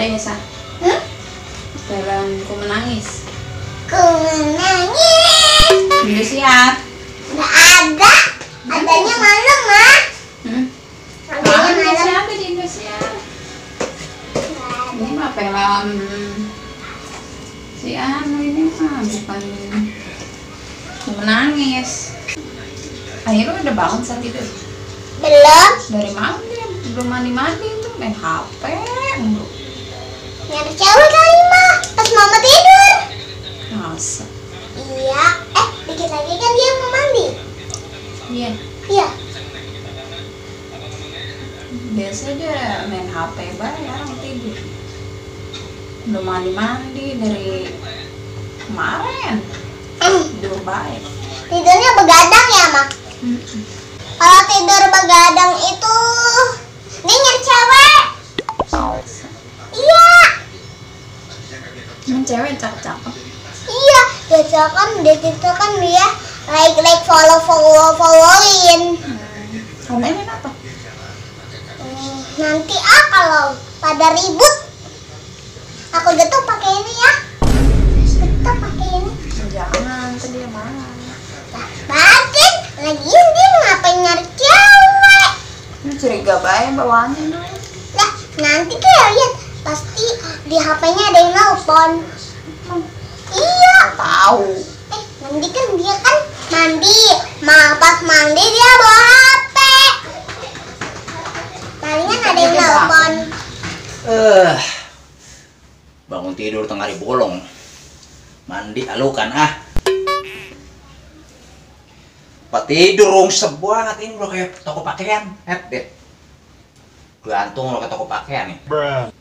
ada ya, Sa? Film Ku Menangis. Ku menangis. Indosiar. Nggak ada. Adanya malam, Mah. Adanya malam. Siapa di Indosiar? Ini mah film si anu ini mah bukan Ku Menangis. Akhirnya udah bangun saat itu. Belum. Dari malam dia belum mandi itu main HP mulu. Nyari cewek kali, Mah. Pas mama tidur. Masa? Iya. Dikit lagi kan dia mau mandi. Iya. Iya. Biasa aja main HP bareng orang tidur. Belum mandi dari kemarin. Tidur baik. Tidurnya begadang ya, Mah? Kalau tidur begadang itu dia nyari cewek. Iya. Emang cewek cakep-cakep. Iya, biasa kan di situ kan dia like followin. Komenin apa? Nanti kalau pada ribut aku getuk pakai ini ya. Getuk pakai ini. Jangan, tadi dia marah. Batin, lagian dia ngapain nyari cewek? Ini curiga baik bawaannya dong. Lah, nanti kayak lihat pasti di HP-nya ada yang nelpon. Iya. Tahu. Nanti kan dia kan mandi. Pas mandi dia bawa HP. Palingan ada yang nelpon. Bangun tidur tengah hari bolong. Mandi alukan ah. Pak tidur rungsep banget ini udah kayak toko pakaian. Deh. Gantung lo ke toko pakaian nih.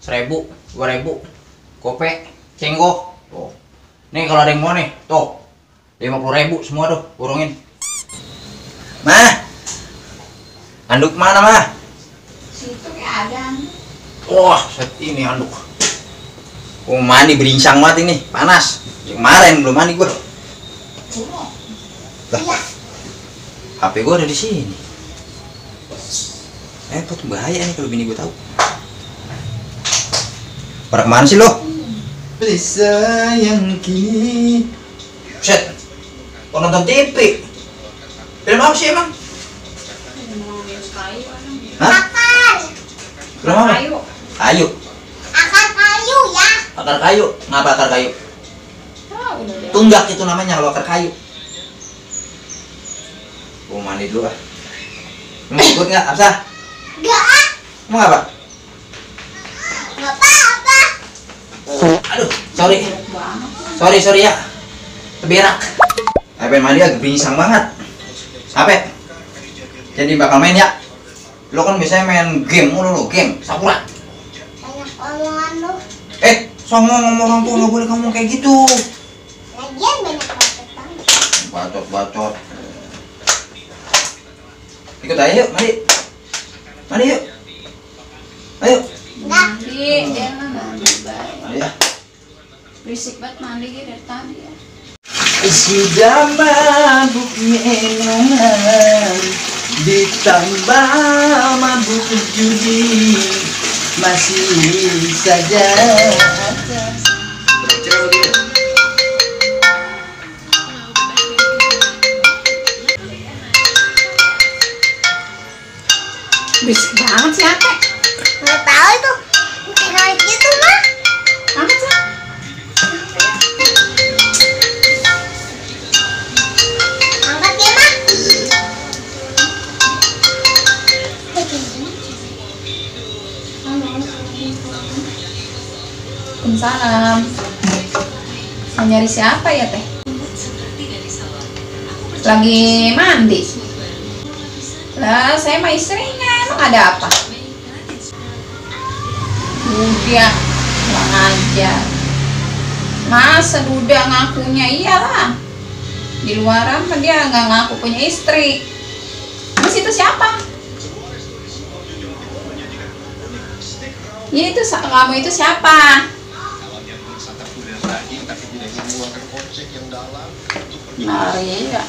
1.000, 2.000. Gope, cenggok. Tuh. Nih kalau ada yang mau nih, tuh. 50.000 semua tuh, kurungin. Mah. Handuk mana, Mah? Situ kayak ada. Wah, set ini handuk. Gua mandi beringsang banget ini, panas. Kemarin belum mandi gua. Lah. HP gua ada di sini. Pot bahaya nih kalau bini gua tahu. Pada kemana sih lo? Sayang kini. Set. Mau nonton TV. Film apa sih emang? Hah? Akar. Film apa? Kayu. Kayu. Akar kayu ya. Akar kayu. Ngapa akar kayu? Udah deh. Tunggak itu namanya kalau akar kayu. Gua mandi dulu ah. Mau ikut nggak, Absah? Enggak. Mau apa? Enggak apa-apa. Aduh, sorry ya. Terberak. Pengen mandi agak beringsang banget. Apa? Jadi bakal main ya? Lo kan biasanya main game mulu lo, game Sakura. Banyak omongan lu. Songong ngomong orang tua nggak boleh ngomong kayak gitu. Lagian banyak bacot. Bacot. Ikut aja yuk, mandi yuk. Ayo. Mandi, jangan mandi baik. Mandi ya. Berisik banget mandi dia dari tadi ya. Sudah mabuk minuman, ditambah mabuk judi, masih saja. Berisik banget sih Ate. Nggak tahu itu. Kayak gitu mah. Angkat sih. Angkat ya mah. Waalaikumsalam. Mau nyari siapa ya Teh? Lagi mandi. Lah, saya mah istrinya, emang ada apa? Udah, kurang ajar. Masa Duda ngakunya iyalah. Di luaran kan dia nggak ngaku punya istri. Mas itu siapa? Ya itu kamu itu siapa? Maria.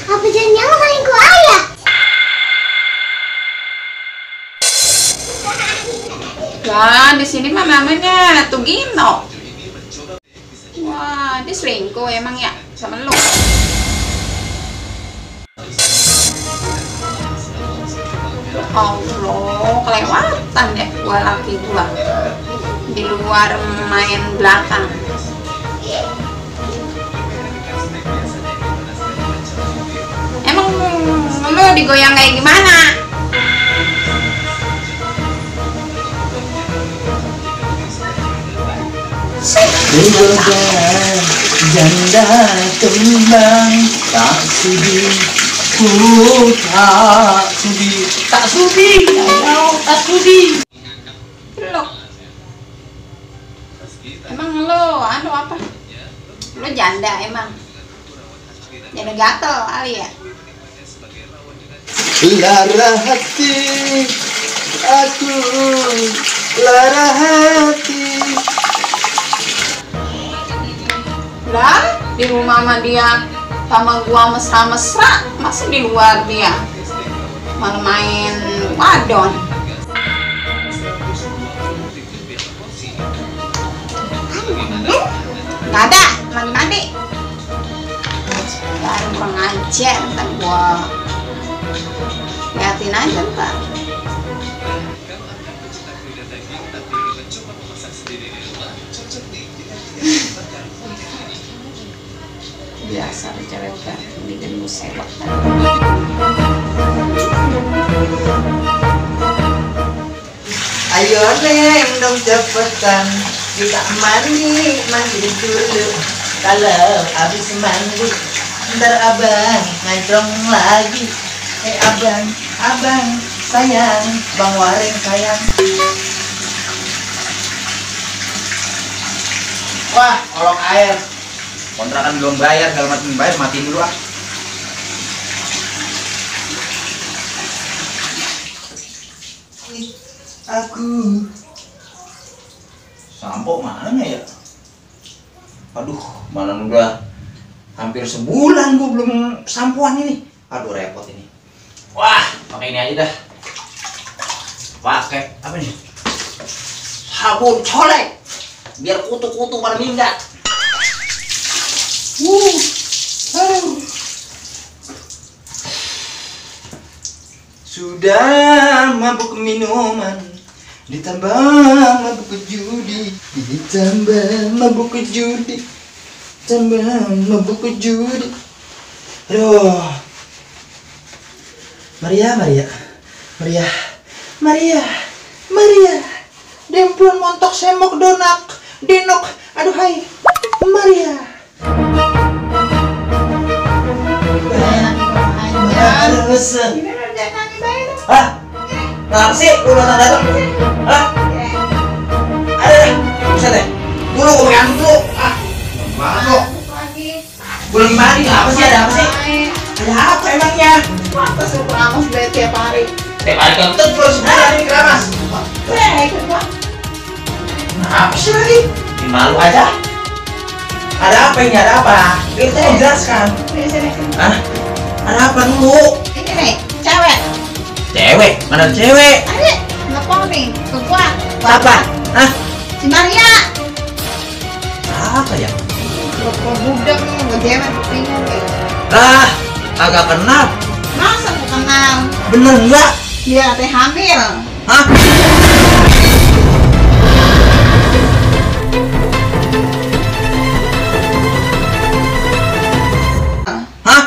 Apa jangan-jangan selingkuh ayah? Lah, di sini mah namanya Tugino. Wah, dia selingkuh emang ya sama lu. Allah, kelewatan deh gua laki gua. Di luar main belakang. Emang lu digoyang kayak gimana? Digoda janda kembang tak sudi ku tak sudi Lu emang lu anu apa? Lu janda emang? Janda gatel kali ya? lara hati aku lara hati. Lah, di rumah sama dia sama gua mesra-mesra, masa di luar dia malah main wadon. Nggak ada, lagi mandi. Baru kurang ajar, ntar gua liatin aja ntar. Biasa cewek udah bikin musibah. Ayo neng dong cepetan kita mandi dulu. Kalau habis mandi ntar abang ngajrong lagi. Abang sayang, bang Waring sayang. Wah, olok air. Kontrakan belum bayar, kalau matiin dulu ah. Aku sampo mana ya? Aduh, mana udah hampir sebulan gue belum sampoan ini. Aduh, repot ini. Wah, pakai ini aja dah. Pakai apa nih? Sabun colek. Biar kutu-kutu pada minggat. Sudah mabuk minuman, ditambah mabuk judi, ditambah mabuk judi, tambah mabuk judi. Aduh, Maria, demplon montok semok donak, denok, aduh hai, Maria. Hah? Kenapa sih? Lu datang? Hah? Ada? Bisa deh. Dulu gue pegang dulu. Ah, mana lu? Gue lagi mandi. Apa sih? Ada apa sih? Ada apa emangnya? Mata suruh keramas dari tiap hari. Tiap hari kentut terus sebulan ini keramas. Ikut gua. Kenapa sih lagi? Malu aja. Ada apa ini? Ada apa? Itu jelaskan. Sini. Hah? Ada apa dulu? Ini nih, cewek. Cewek? Mana cewek? Ayo, telepon nih, ke gua. Apa? Hah? Si Maria. Apa ya? Kok budak nih, nggak cewek bingung deh. Lah, agak kenal. Masa aku kenal? Bener nggak? Dia teh hamil. Hah? Hah?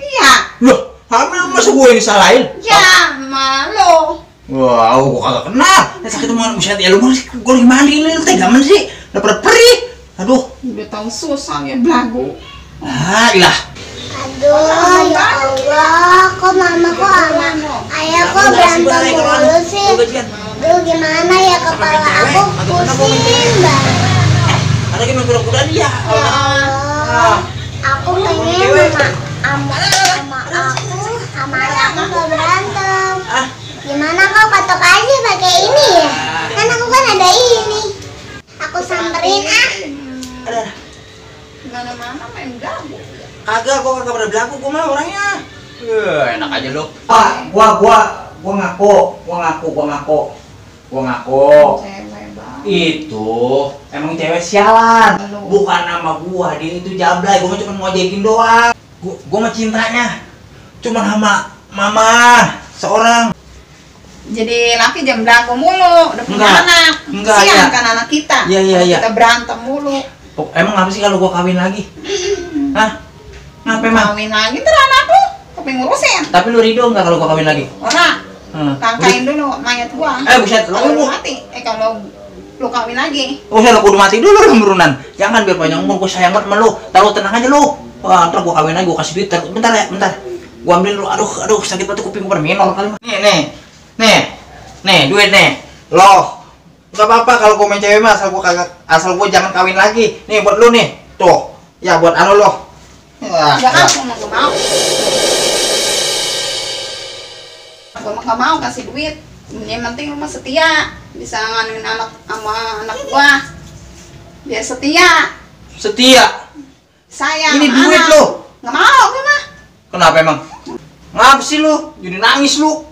Iya. Loh, hamil masa gue yang disalahin? Ya, malu. Wah, gue kagak kenal. Sakit itu mau bisa ya lu mau sih gue lagi mandi ini lu tega men sih. Udah pada perih. Aduh. Udah tahu susah ya belagu. Ah, ilah. Aduh, ya Allah, kok mama kok sama ayah kok berantem mulu sih? Aduh, gimana ya, kepala aku pusing banget. Ada gimana kuda-kuda dia? Ya Allah, aku pengen sama ayah aku gak berantem. Gimana kau patok aja pakai ini ya? Kan aku kan ada ini. Aku samperin ah. Ada. Mana-mana main belagu. Kagak, gua kagak pernah belagu, gua mah orangnya. Enak aja lu. Pak, gua ngaku. Gua ngaku. Cewek banget. Itu emang cewek sialan. Halo. Bukan nama gua, dia itu jablay. Gua cuma ngojekin doang. Gua mah cintanya cuma sama mama seorang. Jadi laki jam belagu mulu, udah punya Enggak. anak. Enggak, Sian ya. kan anak kita. Iya, iya, Kalau iya. Kita berantem mulu. Emang apa sih kalau gua kawin lagi? Hah? Ngapa emang? Kawin lagi ntar anak lu, keping ngurusin. Tapi lu ridho nggak kalau gua kawin lagi? Orang, tangkain dulu mayat gua. Buset, Kalau lu lu mati, kalau lu kawin lagi. saya kudu mati dulu lu burunan. Jangan biar panjang umur, gua sayang banget sama lu. Taruh tenang aja lu. Wah, ntar gua kawin lagi, gua kasih duit. Bentar ya, bentar. Gua ambil lu. Aduh, sakit banget kuping gua minor kali. Nih, duit nih. Loh. Enggak apa-apa kalau gua main cewek mah, asal gua jangan kawin lagi. Nih buat lu nih. Tuh. Ya buat anu lo. Ya, Gak aku mah gak mau. Gua mah gak mau kasih duit. Yang penting lu mah setia, bisa nganuin anak sama anak gua. Biar setia, Setia. sayang. Ini sama duit anak. lu. Gak mau gua mah. Kenapa emang? Ngapa sih lu? Jadi nangis lu.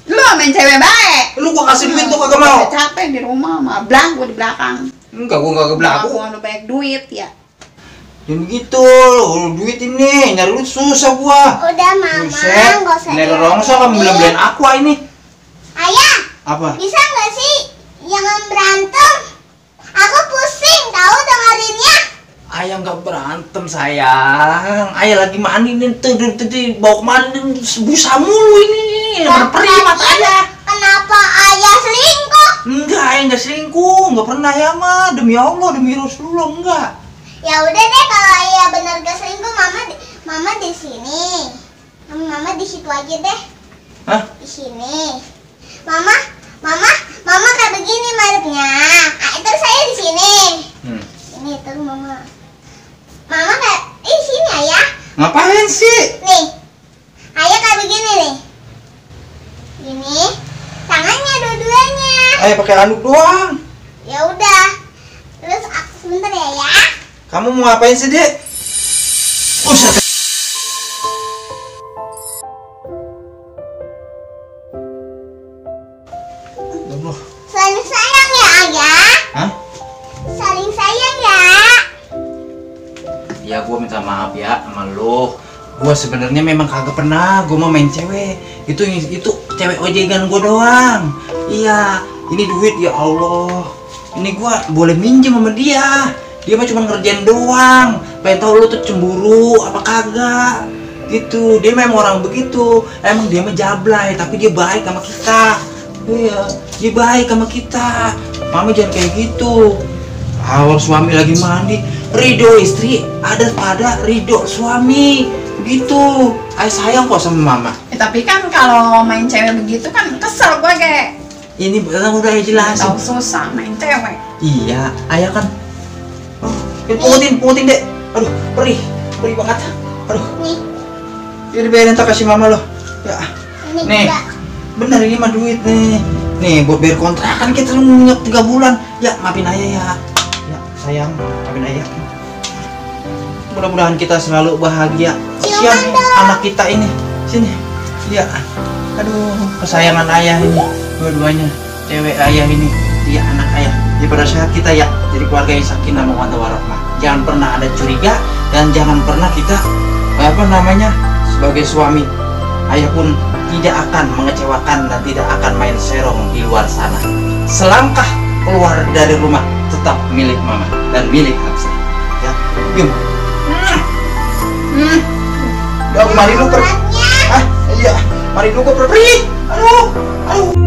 Lu main cewek baik. Lu gua kasih duit tuh kagak mau. Udah capek di rumah mah, belang gua di belakang. Enggak, gua enggak gebelaku. Gua udah banyak duit ya. Jangan begitu, duit ini nyari duit susah gua. Udah mama, Buset, nggak usah nek rongso kamu beli-beliin aqua ini. Ayah, Apa? bisa nggak sih jangan berantem? Aku pusing tahu dengerinnya. Ayah nggak berantem sayang. Ayah lagi mandi nih, tuh bawa kemana busa mulu ini. Berperih mata ayah. Kenapa ayah selingkuh? Enggak, ayah nggak selingkuh, nggak pernah ya mah. Demi Allah, demi Rasulullah enggak. Ya udah deh kalau ayah bener gak selingkuh, mama di sini. Mama di situ aja deh. Hah? Di sini. Mama kayak begini madepnya. Terus saya di sini. Ini terus mama. Mama kayak di sini ayah. Ngapain sih? Nih. Ayah kayak begini nih. Ini tangannya dua-duanya. Ayah pakai anduk doang. Ya udah. Terus aku sebentar ya. Kamu mau ngapain sih, Dek? Buset. Aduh. Saling sayang ya ayah. Hah? Saling sayang ya. Ya gua minta maaf ya sama lo. Gua sebenarnya memang kagak pernah gua mau main cewek. Itu cewek ojekan gua doang. Iya, ini duit ya Allah. Ini gua boleh minjem sama dia. Dia mah cuma ngerjain doang. Pengen tahu lu tuh cemburu apa kagak. Gitu. Dia memang orang begitu. Emang dia mah jablay, tapi dia baik sama kita. Iya, dia baik sama kita. Mama jangan kayak gitu. Awal suami lagi mandi, ridho istri ada pada ridho suami. Begitu. Ayah sayang kok sama mama. Tapi kan kalau main cewek begitu kan kesel gue kayak. Ini udah jelasin. Tahu susah main cewek. Iya, ayah kan. Oh, pungutin dek. Aduh, perih banget. Aduh. Nih, Jadi biarin tak kasih mama lo. Ya. ini Nih. juga. Bener ini mah duit nih. Nih buat bayar kontrakan kita lu nginep 3 bulan. Ya, maafin ayah ya. Ya, sayang, maafin ayah. Mudah-mudahan kita selalu bahagia. Kasihan nih, anak kita ini. Sini. Ya. Aduh, kesayangan ayah ini. Dua-duanya. Cewek ayah ini. Iya, anak ayah. Ya pada saat kita ya jadi keluarga yang sakinah mawaddah warahmah. Jangan pernah ada curiga dan jangan pernah kita sebagai suami ayah pun tidak akan mengecewakan dan tidak akan main serong di luar sana. Selangkah keluar dari rumah tetap milik mama dan milik Hamzah. Ya, yuk. Ya, mari lu pergi. Ah, iya, mari lu pergi. Aduh.